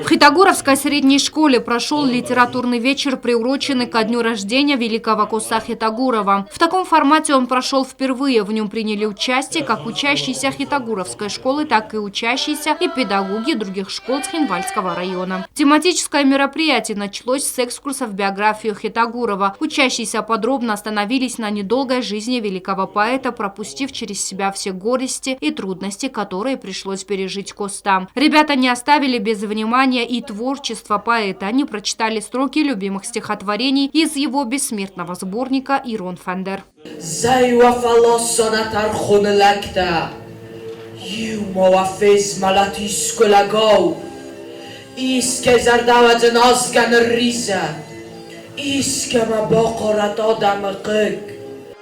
В Хетагуровской средней школе прошел литературный вечер, приуроченный ко дню рождения великого Коса Хетагурова. В таком формате он прошел впервые. В нем приняли участие как учащиеся Хетагуровской школы, так и учащиеся и педагоги других школ Цхинвальского района. Тематическое мероприятие началось с экскурса в биографию Хетагурова. Учащиеся подробно остановились на недолгой жизни великого поэта, пропустив через себя все горести и трудности, которые пришлось пережить Коста. Ребята не оставили без внимания и творчество поэта. Они прочитали строки любимых стихотворений из его бессмертного сборника «Ирон Фандер».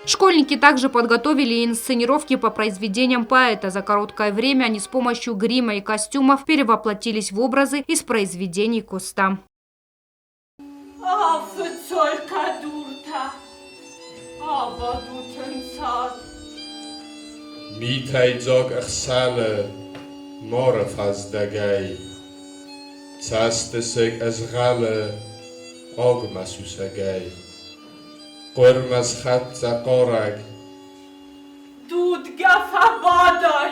Школьники также подготовили инсценировки по произведениям поэта. За короткое время они с помощью грима и костюмов перевоплотились в образы из произведений Коста. Митӕйдзаг ӕхсӕлы моры фӕздӕгӕй, Цӕстысыг ызгъӕлы агмӕ сусӕгӕй. Хъуырмӕ схӕццӕ хъарӕг. Дудгӕ фӕбадай,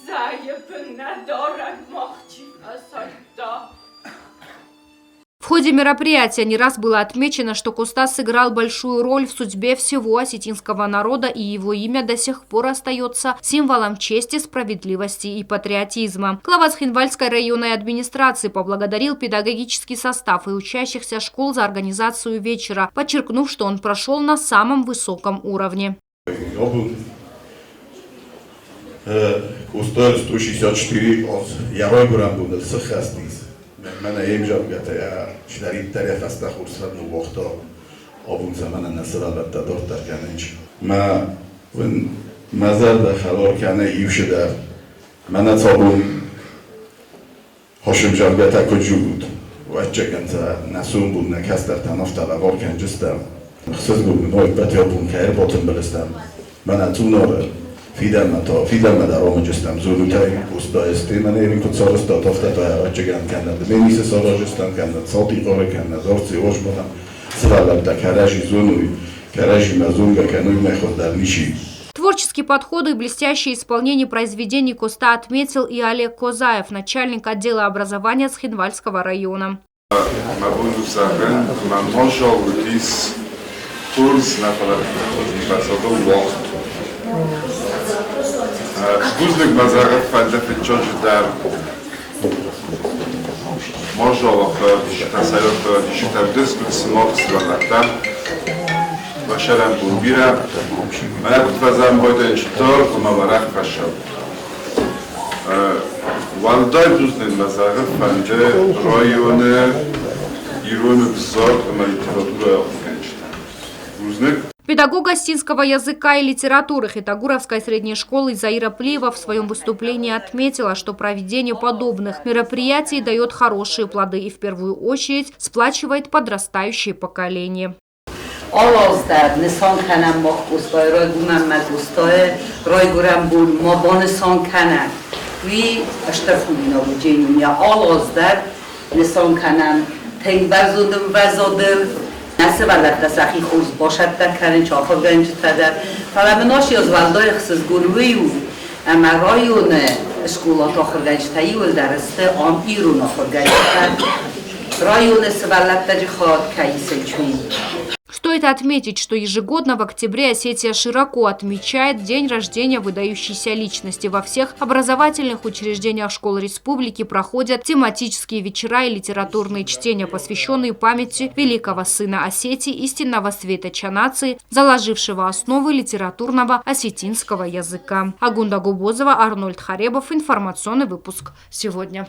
зӕйы бын нӕ дарӕг мах чи фӕсайдта. В ходе мероприятия не раз было отмечено, что Коста сыграл большую роль в судьбе всего осетинского народа, и его имя до сих пор остается символом чести, справедливости и патриотизма. Глава Цхинвальской районной администрации поблагодарил педагогический состав и учащихся школ за организацию вечера, подчеркнув, что он прошел на самом высоком уровне. Костайыл 164 аз йӕ райгуырӕн боныл сыххӕст ис. Мӕнӕ йе мзӕвгӕтӕ йӕ чидӕриддӕр йӕ фӕстӕ хорз фӕд ныууагъта, абон сӕ мӕнӕн нӕ сывӕллӕттӕ дарддӕр кӕнынц. Мӕ уын мӕ зӕрдӕ хӕлар кӕны иу цыдӕр. Мӕнӕ цабон Хосымзӕвгӕтӕ куыд зонут, ӕвӕццӕгӕн сӕ нӕ сомбон нӕ кӕстӕртӕн афтӕ лӕвар кӕнджыстӕм. Ӕхсызгон мын у, ӕппӕт абон кӕй ӕрбатымбыл стӕм. Мӕнӕ Цъунары фидӕнмӕ та, фидӕнмӕ дӕр амыджыстӕм. Зонут ӕй, Къостайы мӕнӕ йын куыд сарӕзтат, афтӕ та ӕвӕццӕгӕн кӕнӕ Дменисы саразыстӕм, кӕнӕ Цатихъары, кӕнӕ Дарци-Озмонӕн. Сывӕллӕттӕ кӕрӕдзи зоной, кӕрӕдзимӕ зонгӕ кӕной, мӕ хуыздӕр ничи. Творческие подходы и блестящее исполнение произведений Коста отметил и Олег Козаев, начальник отдела образования Цхинвальского района. Мӕ бон у зӕгъын, ӕмӕ мазал уыдис хорз, нӕ фӕлӕ ӕмвӕзадыл уагъд. Бузныг мӕ зӕгъы, фӕлӕ фыццаджыдӕр мазал ахуырадисджытӕ, сӕйраг ахуырадисджытӕ уыдысты сымах сывӕллӕттӕ. Уӕ сӕрӕнбон бирӕ. Мӕнӕ куыд фӕзӕгъӕм, байдайын стыр ӕмӕ уӕрӕх фӕсӕв. Уӕлдай бузныг мӕ зӕгъы фӕнды районы ирон ӕвзаг ӕмӕ литературӕйы ахуыргӕнджытӕн. Бузныг. Педагог осетинского языка и литературы Хетагуровской средней школы Заира Плиева в своем выступлении отметила, что проведение подобных мероприятий дает хорошие плоды и в первую очередь сплачивает подрастающее поколение. Алаз дӕр нысан кӕнӕм мах Къостайы райгуырӕн мӕ Къостайы райгуырӕн бон ма банысан кӕнӕм. Уый стыр худинаг у Дженюмӕ. Алаз дӕр нысан кӕнӕм тынг бӕрзонд ӕмвӕзадыл. Нӕ сывӕллӕттӕ сӕхи хорз басӕттӕ кӕнынц, ахуыргӕнджытӕ дӕр. Фӕлӕ мын ас уӕлдай ӕхсызгон уый у, ӕмӕ районы скъолаты ахуыргӕнджытӕ иууылдӕр сты ам ирон ахуыргӕнджытӕ. Районы сывӕллӕттӕджы хатт кӕй исынц, уый. Стоит отметить, что ежегодно в октябре Осетия широко отмечает день рождения выдающейся личности. Во всех образовательных учреждениях школ республики проходят тематические вечера и литературные чтения, посвященные памяти великого сына Осетии, истинного светоча нации, заложившего основы литературного осетинского языка. Агунда Губозова, Арнольд Харебов. Информационный выпуск сегодня.